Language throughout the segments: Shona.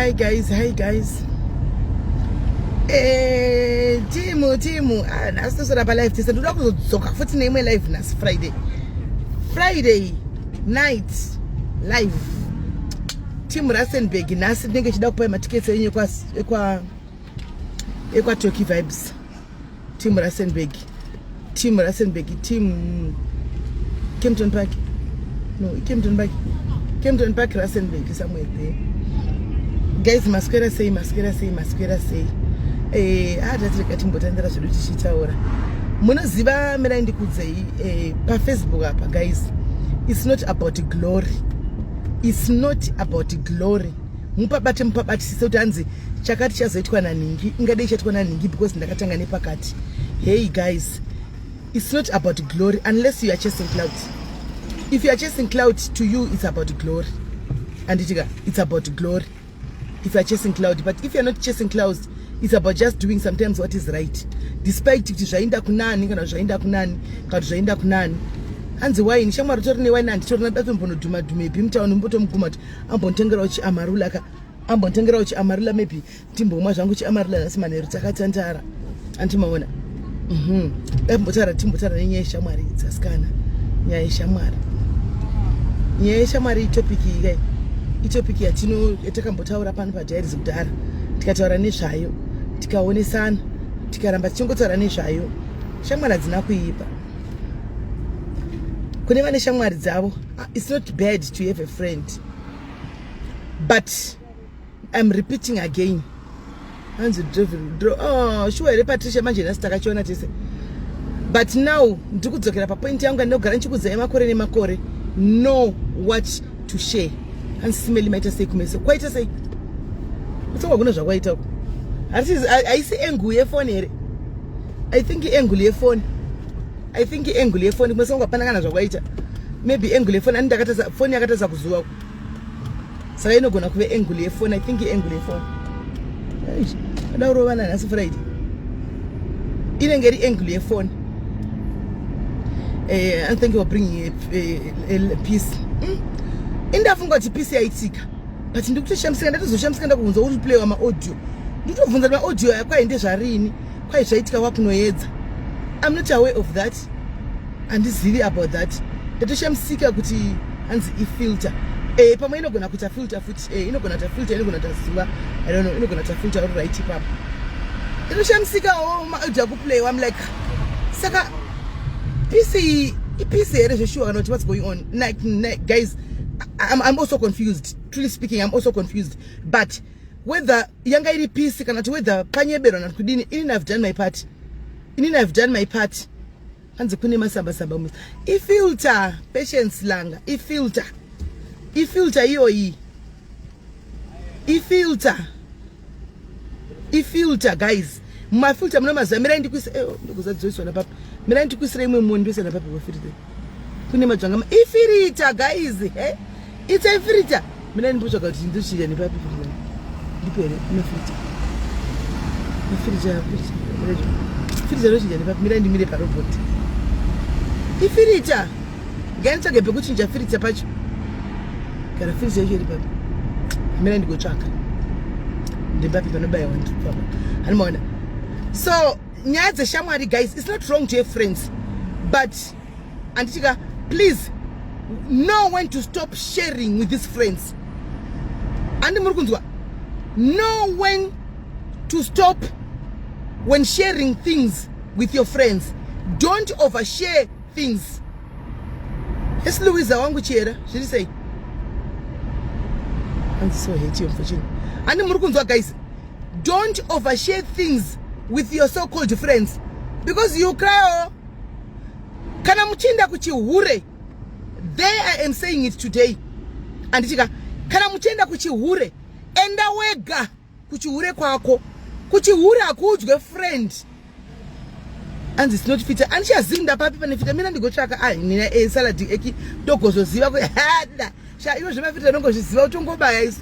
Hi guys, hi guys. Timu timu, ah, nhasi toswera palive tese. Ndoda kuzodzoka futi neimwe live nhasi Friday. Friday night live. Team Rustenburg nhasi tinenge chida kupai matickets enyu ekwa ekwa ekwa Turkey Vibes. Team Rustenburg. Team Rustenburg, team Kempton Park. No, Kempton Park. Kempton Park, Rustenburg, somewhere there. Guys, maswera sei, maswera sei, maswera sei. Tati rega timbotandira zvedu tichitaura. Munoziva, mirai ndikudzei, paFacebook apa guys, it's not about glory. It's not about glory. Mupabate mupabatisise kuti hanzi chakati chazoitwa naningi, ingadei chaitwa naningi because ndakatanga nepakati. Hey guys, it's not about glory unless you are chasing clout. If you are chasing clout, to you it's about glory. Anditika, it's about glory if you are chasing clout. But if you are not chasing clouds, it's about just doing sometimes what is right, despite kuti zvaenda kunani kana zvaenda kunani kana kuti zvaenda kunani. Hanzi waini shamwari utori newaini, handitorina, datombonodhuma dhumepi mutauni, mbotomuguma kuti ambonditengerawo chiamarula ka, ambonditengerawo chiamarula, maybe timbomwa zvangu chiamarula nhasi manheru takatandara. Andimaona, Dai timbotaura nenyaya yeshamwari dzasikana, nyaya yeshamwari, nyaya yeshamwari. Itopic iyi kai, itopic yatino yatakambotaura pano paDiaries kudhara, tikataura nezvayo, tikaonesana, tikaramba tichingotaura nezvayo. Shamwari hadzina kuipa. Kune vane shamwari dzavo, ah, it's not bad to have a friend, but I'm repeating again, hanzi oh, shuwa here Patricia? Manje nhasi takachiona tese, but now ndiri kudzokera papoint yangu yandinogara ndichikudzai makore nemakore: know what to share. Hanzi simeli maita sei kumeso? Kwaita sei? Kutsongwa kuno zvakwaita uko. Haisi angle yefoni here? I think iangle yefoni, I think iangle yefoni. Kumeso kwangu hapana kana zvakwaita. Maybe angle yefoni ani ndakatasa foni yakatasa kuzuva, saka inogona kuve angle yefoni. I think iangle yefoni. Ada kurovana nhasi Friday, inenge iri angle yefoni. And thank you for bringing a peace. Indafunga kuti peace yaitika, but ndikutoshamisika, ndatozoshamisika ndakubvunza uri playiwa maaudio. Nditobvunza kuti maaudio aya kwai ndezvarini, kwai zvaitika kwakunoedza. I'm not aware of that, handizivi about that. Ndatoshamisika kuti hanzi ifilter. Pamwe inogona kuita filter futi, inogona kuita filter, inogona kuita zuva, I don't know, inogona kuita filter. Uri right ipapo. Ndatoshamisikawo maaudio akuplayiwa. I'm like, saka peace ipeace here zveshuwa kana kuti what's going on? Like, guys, I'm also confused. Truly speaking, I'm also confused. But whether yanga iri peace kana kuti whether panyeberwa kana kudini, inini I've done my part, inini I've done my part. Hanzi kune masambasamba musi ifilter. Patience Langa, ifilter, ifilter iyoyi, ifilter, ifilter guys. Mumafilter muna mazuva. Mirai ndikuise, ndikuzadzoiswa napapi. Mirai ndikuisire imwe moni, ndoisa napapi pafilter. Kune madzvanga, ifilter guys. He, it's a filter. Mirai ndimbotsvaga kuti ndochinja nepapi filter. Ndipo here mafilter? Mafilter, filter ndochinja nepapi? Mirai ndimire parobot. Ifilter. Ngainditsvage pekuchinja filter pacho. Kana filter yacho iri papi? Mirai ndigotsvaka ndimbapi panobayiwa ndipapa. Hanimaona. So nyaya dzeshamwari guys, it's not wrong to have friends, but andichika, please know when to stop sharing with these friends. Andi muri kunzwa? Know when to stop when sharing things with your friends. Don't overshare things. Esi Louisa wangu, chera zviri sei? Hanzi so hate you mfocini. Handi muri kunzwa guys? Don't overshare things with your so called friends because you cry. Oh, kana muchienda kuchihure, there I am saying it today, andichika, kana muchienda kuchihure, enda wega kuchihure kwako. Kuchihure hakuudzwe friend. Anzi it's not filter. Andichazivi ndapapi pane filter. Mina ndigotsvaka. Ai, nina salad eki ndogozoziva kuti hada sha ivo zvemafilter ndongozviziva utongobaya isu.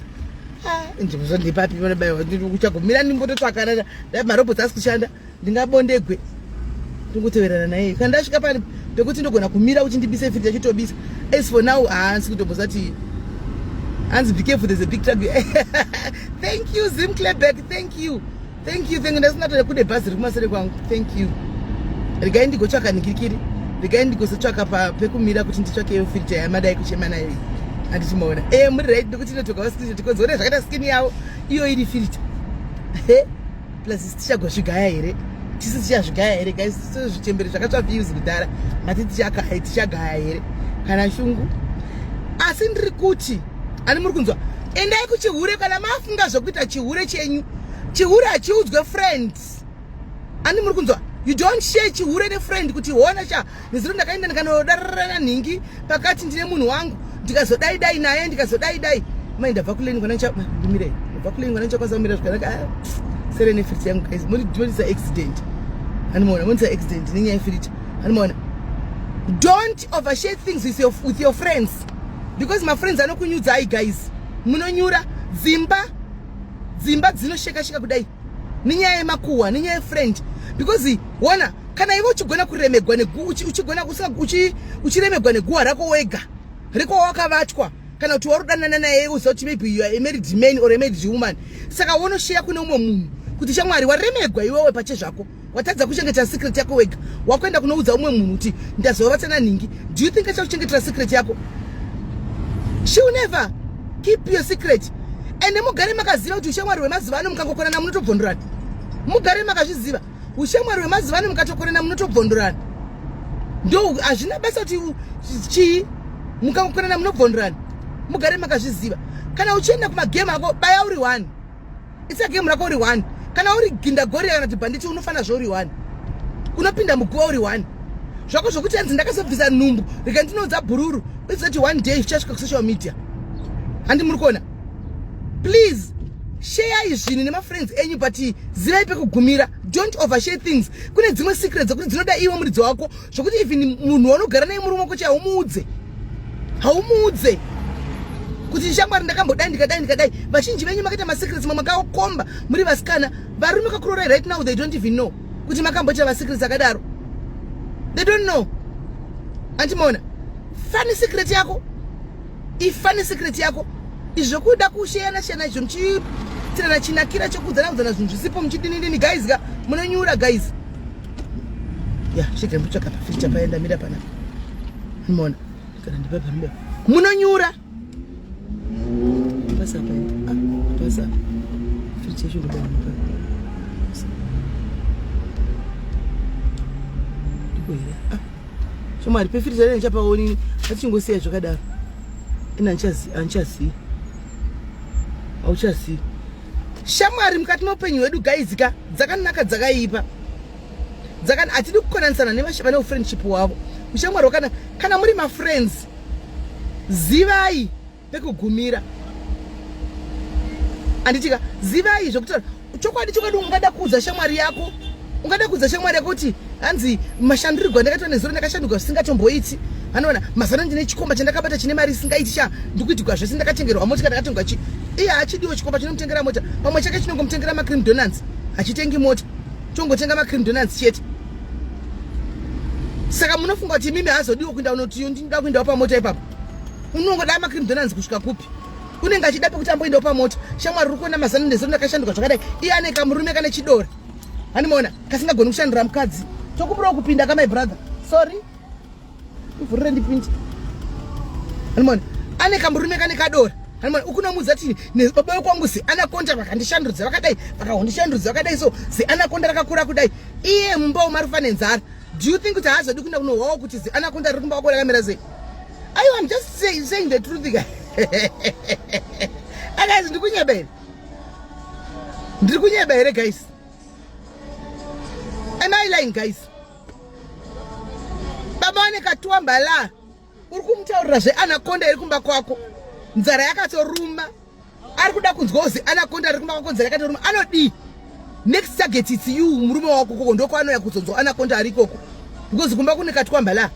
Ndizvo, ndipapi panobayiwa kuchagumira? Ndimbototsvaka dai marobots asi kushanda, ndingabondegwe. Ndingoteverana naye kana ndasvika pane pekuti ndogona kumira kuti ndibise filter, chitobisa. As for now, haasi kutombozati. Hanzi, "Be careful, there's a big truck." Thank you, Zim Cleback. Thank you, thank you, thank you. Ndasina kune bhazi riri kumasere kwangu. Thank you. Regai ndigotsvaka nikirikiri, regai ndigozotsvaka pekumira kuti nditsvakeyo filter yamadai kuchema nayo. Handichimaona e muri right, nekuti inotoka vascreenshot konzi zvakaita skin yavo iyo iri filter. Plus tichagozvigaya here? Tisi tichazvigaya here, guys? Zvichembere zvakatsva views kudhara, mati tichagaya here kana shungu? Asi ndiri kuti, ani muri kunzwa, endai kuchihure kana mafunga zvokuita chihure chenyu. Chihure hachiudzwe friend. Ani muri kunzwa? You don't share chihure nefriend kuti, "Hona cha, nezuro ndakaenda ndikanodararana nhingi pakati, ndine munhu wangu, ndikazodai dai naye, ndikazodai dai." Mai, ndabva kuleni kwana, ndimirei, ndabva kuleni kwana, ndichakwanisa kumira zvakanaka. Ah, sere nefiriti yangu, guys, monisa accident. Handimaona monisa accident nenyaya yefiriti. Handimaona, don't overshare things with your friends, because mafriends anokunyudzai, guys. Munonyura dzimba, dzimba dzinosheka-sheka kudai nenyaya yemakuhwa, nenyaya yefriend, because wona kana iwe uchigona kuremegwa, uchigona uchiremegwa neguhwa rako wega reko wakavatwa, kana kuti warudanana naye, uziva kuti maybe you are a married man or a married woman, saka wonosheya kune umwe munhu kuti, "Shamwari, waremegwa." Iwewe pache zvako watadza kuchengetera secret yako wega, wakuenda kunoudza umwe munhu kuti ndazovatsana nhingi. Do you think achakuchengetera secret yako? She will never keep your secret. Ende mugare makaziva kuti ushamwari hwemazuva ano, mukangokonana munotobvondorana. Mugare makazviziva, ushamwari hwemazuva ano, mukatokonana munotobvondorana. Ndo hazvina basa kuti chii, mukangokonana munobvondorana. Mugare makazviziva. Kana uchienda kumagame ako, baya uri one, isa game rako uri one. Kana uri gindagori kana kuti bhanditi, unofanira zvo uri one, unopinda muguva uri one zvako. Zvokuti hanzi ndakazobvisa nhumbu, rega ndinoudza bhururu, izoti one day zvichasvika kusocial media. Handi muri kuona? Please, sheyai zvinhu nemafriends enyu, but zivai pekugumira. Don't overshare things. Kune dzimwe secret dzekuti dzinoda iwe muridzi wako, zvokuti even munhu waunogara naye, murume wako, haumuudze, haumuudze kuti, "Shamwari, ndakambodai, ndikadai, ndikadai." Vazhinji venyu makaita masecrets mamwe makakomba muri vasikana. Varume kakurorai right now, they don't even know kuti makamboita masecrets akadaro. They don't know. Andimaona funny secret yako, ifunny secret yako. Izvokuda kusheyana sheyana izvo, muchitirana chinakira chokuudzana kudzana zvinhu zvisipo, muchidinidini, guys ka, munonyura, guys. Ya, chega mbotsvaka pafilter paya ndamira panapa. Munoona kana ndipa munonyura pasi apa, ah, pasi apa filter yacho ndoda pa ndipo here? Ah, shamwari, pefilter rene chapaonini, atichingosiya zvakadaro. Ina handichazivi, hauchazivi, shamwari. Mukati meupenyu hwedu, guys ka, dzakanaka, dzakaipa. Hatidi kukonanisana nevane ufriendship hwavo, ushamwari hwakanaka. Kana muri mafriends, zivai pekugumira. Handitika? Zivai zvekutaura chokwadi. Chokwadi, ungada kuudza shamwari yako, ungada kuudza shamwari yako kuti hanzi mashandurirwo andakaitwa nezuro, ndakashandurwa zvisingatomboiti. Anoona mazano, ndine chikomba chandakabata chine mari isingaiti, sha, ndikuitigwa zvese, ndakatengerwa mota, ndakatengwa chi. Iye hachidiwo chikomba chinomutengera mota, pamwe chake chinongomutengera macream donuts, hachitengi mota, chongotenga macream donuts chete. Saka munofunga kuti mimi haazodiwo kuenda unoti ndinoda kuendawo pamota ipapo? Unongoda macream donuts kusvika kupi? Unenge achida pekuti amboendawo pamota. "Shamwari, uri kuona mazano, nezuro ndakashanduka zvakadai." Iye ane kamurume kane chidora, handimaona, kasingagoni kushandura mukadzi. Tokumbirawo kupinda ka, my brother. Sorry, ivhurire ndipinde. Handimaona ane kamurume kane kadora. Handimaona ukunomudza kuti baba wekwangu zi anaconda vakandishandudza vakadai, vakahondishandudza vakadai, so zi anaconda rakakura kudai. Iye mumba umarufa nenzara. Do you think kuti haazodi kuenda kunohwawo kuti zi anaconda riri kumba kwako rakamira sei? Aiwa, I'm just saying the truth, guys. Ndiri kunyeba here? Ndiri kunyeba here, guys? Am I lying, guys? Baba vane katuamba la, uri kumutaurira zveanaconda iri kumba kwako, nzara yakatoruma. Ari kuda kunzwa uzi anaconda riri kumba kwako, nzara yakatoruma, anodii? Next target, it's you. Murume wako koko ndokwaanoya kuzonzwa anaconda ari ikoko, because kumba kune katwamba la.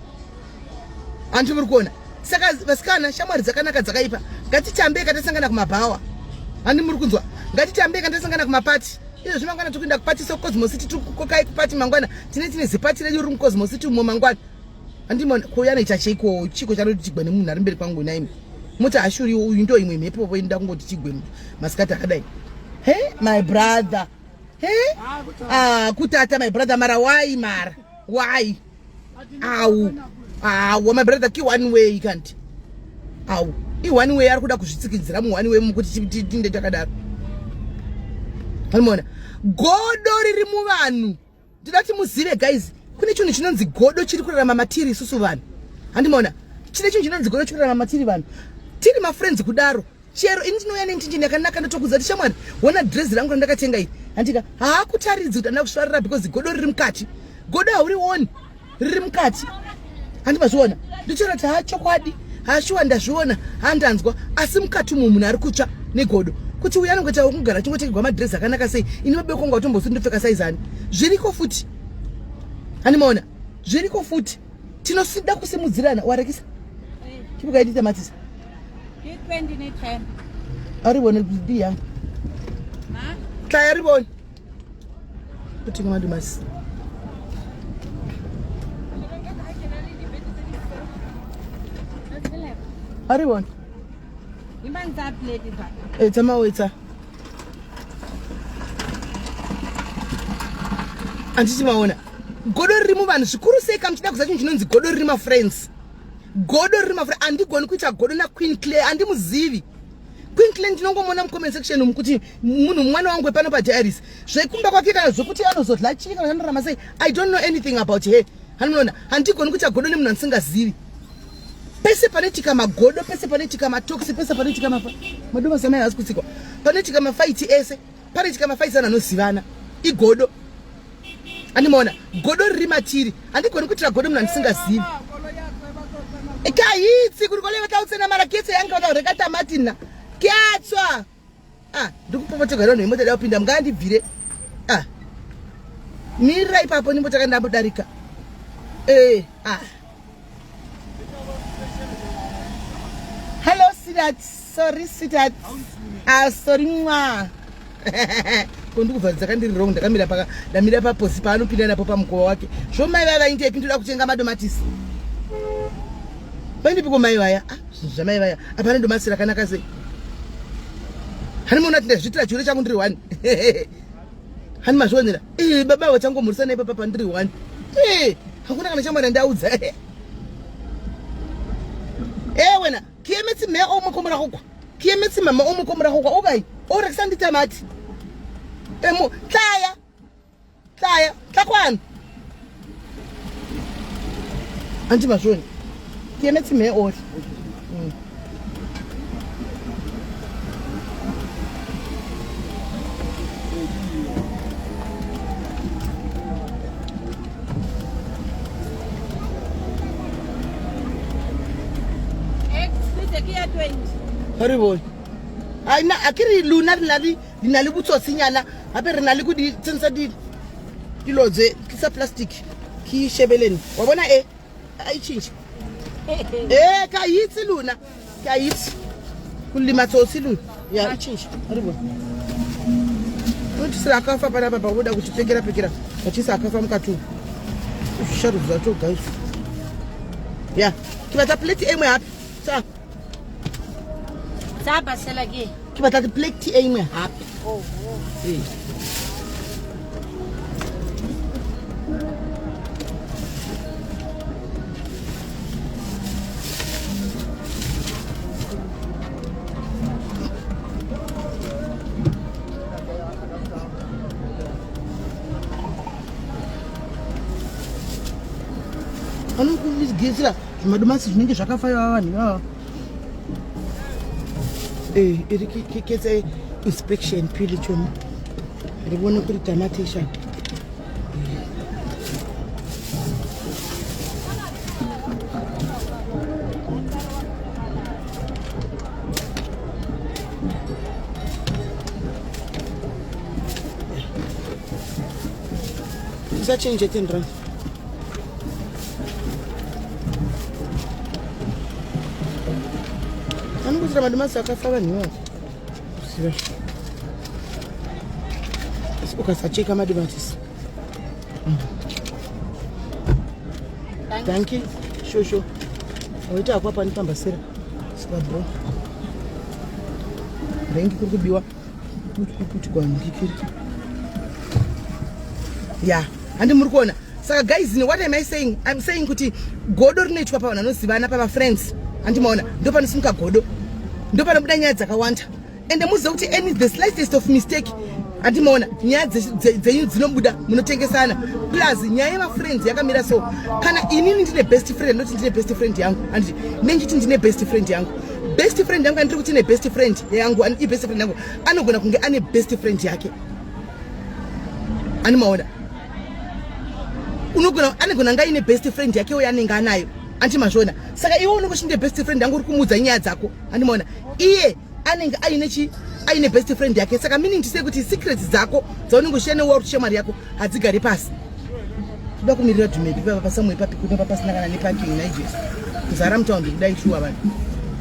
Hanti muri kuona? Saka vasikana, shamwari dzakanaka, dzakaipa. Ngatitambei katasangana kumabhawa. Handi muri kunzwa? Ngatitambei katasangana kumapati. Izvozvi mangwana tiri kuenda kupati soCosmo City, tiri kukokai kupati mangwana. Tine zipati redu riri muCosmo City umo mangwana. Handimona kuuya noita cheiko? Chiko chanotigwa nemunhu ari mberi kwangu naimi. Moti hashuri uyu ndo imwe mhepo po inoda kungoti chigwe masikati akadai. He my brother. He? Ah, kutata my brother mara why mara? Why? Au. Au my brother ki one way kanti. Au. I one way ari kuda kuzvitsikidzira mu one way mukuti tinde takadaro. Anoona godo riri muvanhu. Ndinoda kuti muzive guys, kune chinhu chinonzi godo chiri kurarama matiri isusu vanhu. Handimaona? Chine chinhu chinonzi godo chiri kurarama matiri vanhu. Tiri mafriends kudaro. Chero ini ndinouya nentinjini yakanaka ndotokudza kuti shamwari, wona dress rangu randakatenga iri. Handika haakutaridzi kuti andina because godo riri mukati. Godo haurioni riri mukati. Handimazviona? Ndichiona kuti ha chokwadi, ha shuwa ndazviona, handanzwa asi mukati umu munhu ari kutsva negodo. Kuti uyu anongoita kugara achingotengerwa madress akanaka sei, ini babe kwangu atombosi ndopfeka size ani. Zviriko futi. Handimaona? Zviriko futi. Tinosida kusimudzirana. Warekisa? Chibuka matisa. Aribone di yangu. Tlaya ribone. Kuti madomasi. Aribone. Eh, tsamaya o etsa. Handiti maona. Godo riri muvanhu zvikuru sei kamuchida kuziva chinhu chinonzi godo riri mafriends. Godo riri mafriends. Handigoni kuita godo naQueen Claire, handimuzivi. Queen Claire ndinongomuona mucomment section umu kuti munhu mwana wangu wepano padiaries. Zvekumba kwake kana zvekuti anozodla chii kana anorarama sei, I don't know anything about her. Handimunoona, handigoni kuita godo nemunhu andisingazivi. Pese panoitika magodo, pese panoitika matoxi, pese panoitika mafa madomasi amai haasi kutsikwa, panoitika mafaiti ese, panoitika mafaiti anhu anozivana, igodo. Andimaona godo riri matiri, handigoni kuitira godo munhu andisingazivi. Kahitsi kuri koleva tautsena mara ketse yangu vata reka tamati na kyatswa. Ah, ndikupopotega vanhu vemota da kupinda mungandibvire. Ah. Mirira ipapo ndimbo ndambodarika. Eh, ah. Hello, sweetheart. Sorry, sweetheart. Ah, sorry, mwa. Ko ndikubva ndiri wrong, ndakamira paka ndamira paposi paanopinda napo pamukova wake. Zvo mai vaya vaindepi ndoda kutenga madomatisi. Vaindipiko mai vaya? Ah, zvinhu zvamai vaya. Apa ane domasi rakanaka sei? Hani muona kuti ndazviitira chihure changu ndiri one. Hani mazvionera? Eh, baba vachangomhurisa naye papa ndiri one. Eh, hakuna kana shamwari yandaudza. Eh wena, ke emetse mme o mo ko morago kwa. Ke emetse mama o mo ko morago kwa o kae? O rekisang ditamati. E mo tlaya. Tlaya, tla kwano. Anti mazvoni. Ke emetse mme o. Re bone. Ai na akere lona re na le di na le botsotsinyana gape re na le go di tsentsa di dilo tse tlisa plastic ke shebeleng wa bona e a e change eh ka itse lona ka itse go lema tsotsi lona ya e change re bone unotisira akafa panapa pakuda kuchipfekera pfekera vachisa akafa mukati umu zvisharudzo zvacho guys ya ke batla plate e nngwe hape tsa Tsa basela ke. Ke batla plate e nngwe hape. Oh. Ee. Vanokuvigetsera zvimadomasi zvinenge zvakafa ivava vanhu ivava. Eh, iri ketse inspection pili chomi. Re bone gore tamati e sharp. Isa change 10 rand. Anokuitira madomasi akafa vanhu ivavo. Kuziva. Asi ukasacheka madomatisi. Thank you. Shosho. Waita akwa pani pambasera. Sika bro. Rengi kuri kubiwa kuputigwa ndikiri. Yeah, handi muri kuona. Saka guys, what am I saying? I'm saying kuti godo rinoitwa pavanhu vanozivana, pava friends. Handi maona, ndopanosimuka godo. Ndopanobuda nyaya dzakawanda. Ende muzive kuti any the slightest of mistake, handimaona, nyaya dzenyu dzinobuda, munotengesana. Plus nyaya yemafriends yakamira so: kana inini ndine best friend, ndoti ndine best friend yangu, handiti? Nenchiti ndine best friend yangu, best friend yangu andiri kuti ine best friend yangu, ibest friend yangu anogona kunge ane best friend yake. Animaona, unogona, anogona nga ine best friend yake uyo anenge anayo. Andimazviona? Saka iwe unenge uchinde best friend yangu, uri kumuudza nyaya dzako, andimaona, iye anenge aine chi, aine best friend yake. Saka meaning to say kuti secrets dzako dzaunenge uchiya newa uri shamwari yako hadzigari pasi. Toda kumirira dhumepi papa pasamwe papi kunopa pasina kana neparking naijesu kuzara mutaundi kudai. Shuwa vanhu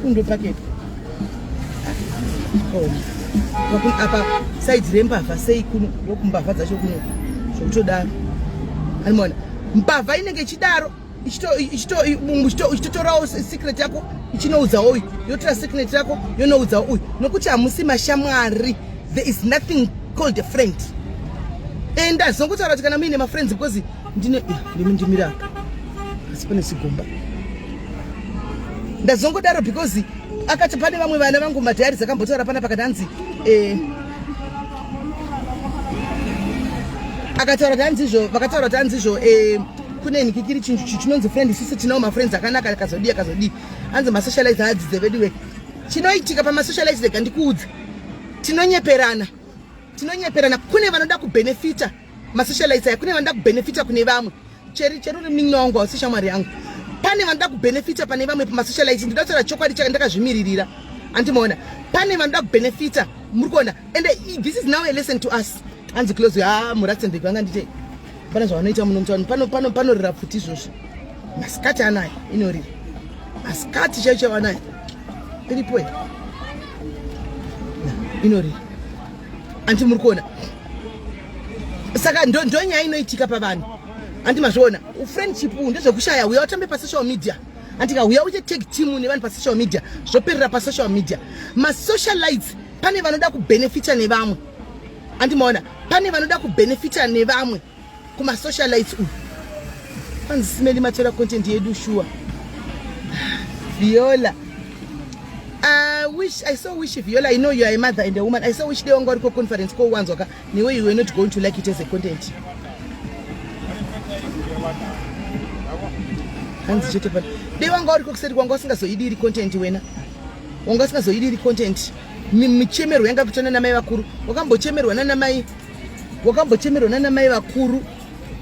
kundopakepi? Apa side rembavha sei kuno? Ndokumbavha dzacho kuno zvokutodaro. Animaona, mbavha inenge ichidaro, ichitotorawo secret yako, ichinoudzawo uyu, yotora secret yako, yonoudzawo uyu, nokuti hamusi mashamwari. There is nothing called a friend. And ndazongotaura kuti kana muine mafriends, because ndine ndimi ndimira asi pane sigomba. Ndazongodaro because akati pane vamwe vana vangu madiaries akambotaura pana pakati, hanzi akataura kuti hanzizvo, vakataura kuti hanzizvo kune nikikiri chinhu chinonzi friend. Isusu tinawo mafriends akanaka, akazodii, akazodii. Hanzi masocialites haadzidze vedu ve. Chinoitika pamasocialites, rega ndikuudza, tinonyeperana, tinonyeperana. Kune vanoda kubhenefita masocialites aya, kune vanoda kubhenefita kune vamwe. Cheri cheri uri munin'ina wangu, hausi shamwari yangu. Pane vanoda kubhenefita pane vamwe pamasocialites. Ndinoda kutaura chokwadi chaka ndakazvimiririra. Andimaona, pane vanoda kubhenefita, muri kuona? And this is now a lesson to us. Hanzi close ha muRustenburg vanga ndite pane zvavanoita muno mutauni pano pano panorira pfuti izvozvi. Masikati anaya inorira, masikati chaicho chaiwo anaya iripo here inorira. Anti muri kuona? Saka ndo nyaya inoitika pavanhu. Anti mazviona, friendship uhu ndezvekushaya. Uya utambe pasocial media, andika uya uite tag team nevanhu pasocial media, zvoperera pasocial media. Masocialites, pane vanoda kubhenefita nevamwe. Andimaona, pane vanoda kubhenefita nevamwe kumasocialites uyu. Kwanzi simeli matora content yedu shuwa. Viola, I wish, I so wish, Viola, I know you are a mother and a woman. I so wish dai wanga uriko conference kowanzwa ka newe, you were not going to like it as a content. Hanzi chete pano dai wanga uriko kuseri, kwanga usingazoidiri content wena, wanga usingazoidiri content. Michemerwo yanga kuitwa nanamai vakuru, wakambochemerwa nanamai, wakambochemerwa nanamai vakuru,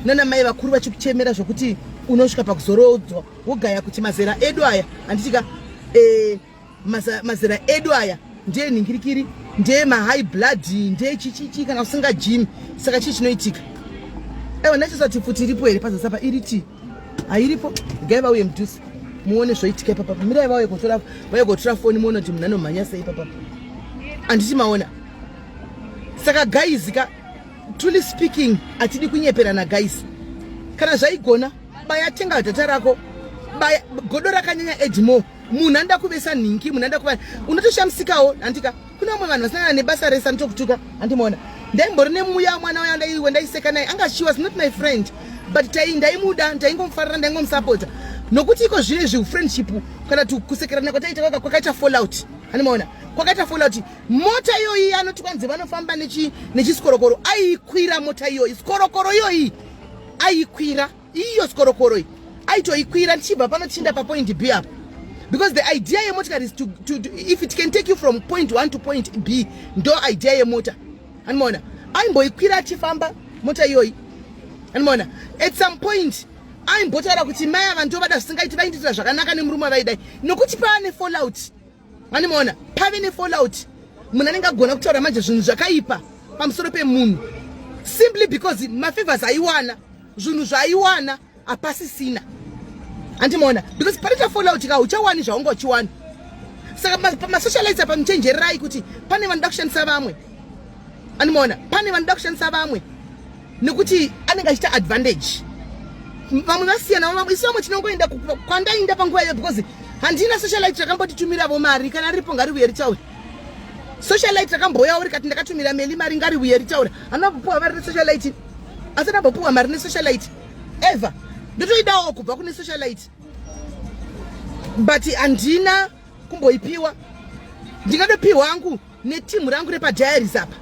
nanamai vakuru vachikuchemera zvokuti unosvika pakuzorodzwa, wogaya kuti mazera edu aya, handitika mazera edu aya ndeye nhingirikiri, ndeye mahigh blood, ndeye chichichi kana usingajimi. Saka chii chinoitika? Aiwa, ndachosati futi iripo here pazasi apa? Iri ti hairipo. Gai vauye mudhuze muone zvoitika ipapapa. Mirai vauye kotora, vauye kotora foni, muone kuti munhu anomhanya sei ipapapa. Handiti maona? Saka guys ka, truly speaking, hatidi kunyeperana guys. Kana zvaigona, baya, tenga data rako, baya. Godo rakanyanya edmo. Munhu anoda kuvesa nhingi, munhu anoda kuva, unotoshamisikawo. Handika kune vamwe vanhu vasangana nebasa rese anotokutuka. Handimaona, ndaimbori nemuya mwana uya wendaiseka naye, anga, she was not my friend, but tai ndaimuda, ndaingomufarira, ndaingomusapota, nokuti iko zvino izvi friendship kana kuti kusekerana kwataita kwakaita fallout. Handimaona, kwakaita fallout. Mota iyoyi anoti kwanzi vanofamba nechiskorokoro, aikwira mota iyoyi, skorokoro iyoyi aikwira, iyo skorokoro iyi aitoikwira ndichibva pano tichienda papoint B apa, because the idea yemotikari is to, if it can take you from point 1 to point B, ndo idea yemota. Animaona, aimboikwira achifamba mota iyoyi. Animaona, at some point aimbotaura kuti mai ava ndo vada zvisingaiti, vaindiitira zvakanaka nemurume vaidai, nokuti paane fallout. Animaona, pave nefallout, munhu anenge agona kutaura manje zvinhu zvakaipa pamusoro pemunhu simply because mafavors aiwana, zvinhu zvaaiwana hapasisina. Handimaona, because panoita fallout ka, uchawani zvaunga uchiwana. Saka pamasocialites apa, muchenjererai kuti pane vanoda kushandisa vamwe. Andimaona, pane vanoda kushandisa vamwe nekuti anenge achiita advantage. Vamwe vasiyana, vamwe isu vamwe tinongoenda kwandainda panguva iyo because Handina socialite rakambotitumira mari. Kana ripo, ngariuye ritaure. Socialite rakambouyawo rikati ndakatumira Meli mari, ngariuye ritaure. Handinambopuwa mari nesocialite, asi ndambopuwa mari nesocialite ever. Ndotoidawo kubva kune socialite, but handina kumboipiwa. Ndingatopiwa hangu netimu rangu repaDiaries apa,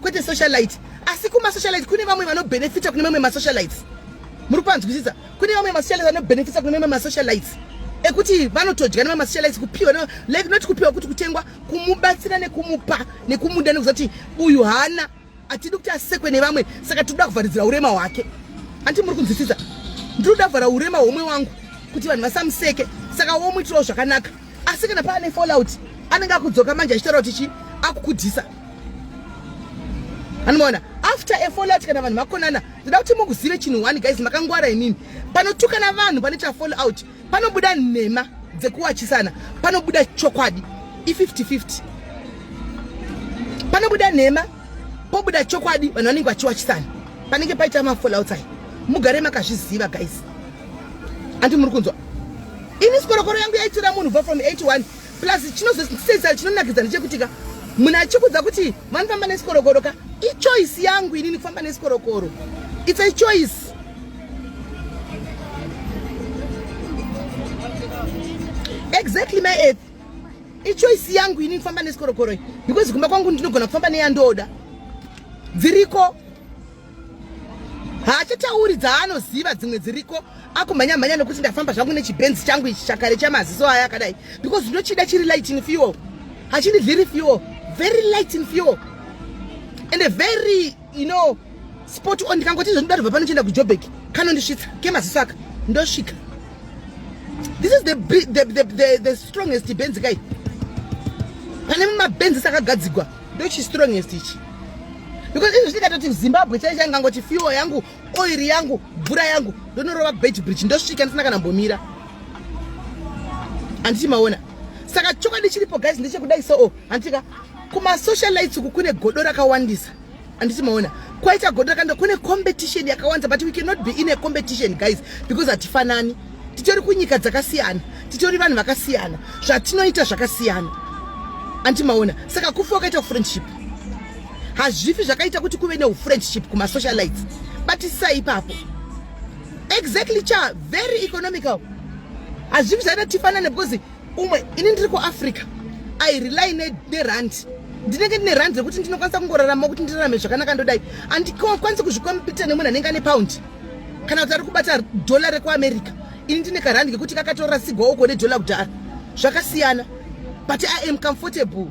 kwete socialite. Asi kumasocialite kune vamwe vanobhenefita kune mamwe masocialites. Muri kupanzwisisa? Kune vamwe masocialites vanobhenefita kune mamwe masocialites, ekuti vanotodya nemamasocialites, kupiwa, like not kupiwa, kuti kutengwa, kumubatsira nekumupa nekumuda, nekuziva kuti uyu haana, hatidi kuti asekwe nevamwe, saka tinoda kuvharidzira urema hwake. Anti muri kunzwisisa? Ndinoda kuvhara urema hwomwe wangu kuti vanhu vasamuseke, saka womuitirawo zvakanaka. Asi kana paane fallout, anenge akudzoka manje achitaura kuti chi akukudhisa. Anomaona after a fallout, kana vanhu vakonana. Ndoda kuti mukuzive chinhu one, guys. Makangwara inini. Panotukana vanhu, panoita fallout, panobuda nhema dzekuwachisana, panobuda chokwadi. I50-50. Panobuda nhema, pobuda chokwadi. Vanhu vanenge vachiwachisana panenge paita mafallouts aya. Mugare makazviziva, guys. Andi muri kunzwa? Ini sikorokoro yangu yaitora munhu bva from 81 plus. Chinozosesa, chinonakidza ndechekutika munhu achikudza kuti vanofamba nesikorokoro ka, ichoice yangu inini kufamba nesikorokoro. It's a choice. Exactly, my earth, ichoice yangu inini kufamba nesikorokoro, because kumba kwangu ndinogona kufamba neyandoda. Dziriko, haachatauri dzaanoziva, dzimwe dziriko. Akumhanya mhanya nekuti ndafamba zvangu nechibhenzi changu ichi chakare chamaziso aya akadai, because ndinochida. Chiri light in fuel, hachindidliri fuel. Very light in fuel and a very spot on. Ndikangoti zvinoda kubva pano chienda kuJobek, kanondisvitsa kemaziso aka, ndosvika. This is the strongest benzi kai pane mumabhenzi akagadzigwa. Ndochistrongest ichi, because izvi ndikatoti Zimbabwe chai chaingangoti fuel yangu, oiri yangu, mvura yangu, ndonorova Beitbridge, ndosvika ndisina kana mbomira. Handiti maona? Saka chokwadi chiripo, guys, ndechekudai. So handitika kumasocialites uku kune godo rakawandisa. Handiti maona? Kwaita godo rakawanda, kune competition yakawanda, but we cannot be in a competition, guys, because hatifanani. Titori kunyika dzakasiyana, titori vanhu vakasiyana, zvatinoita zvakasiyana. Handiti maona? Saka kufi wakaita friendship, hazvifi zvakaita kuti kuve neufriendship kumasocialites. Batisai ipapo. Exactly, cha very economical. Hazvifi zvaita tifanane, because umwe, ini ndiri kuAfrica, I rely nerand. Ndinenge ndine rand rekuti ndinokwanisa kungorarama, kuti ndirarame zvakanaka. Ndodai handikwanisi kuzvikompita nemunhu anenge ane paundi kana kuti ari kubata dhola rekuAmerica. Ini ndine karandi kekuti kakatorasirwa uko nedhola kudhara. Zvakasiyana, but I am comfortable.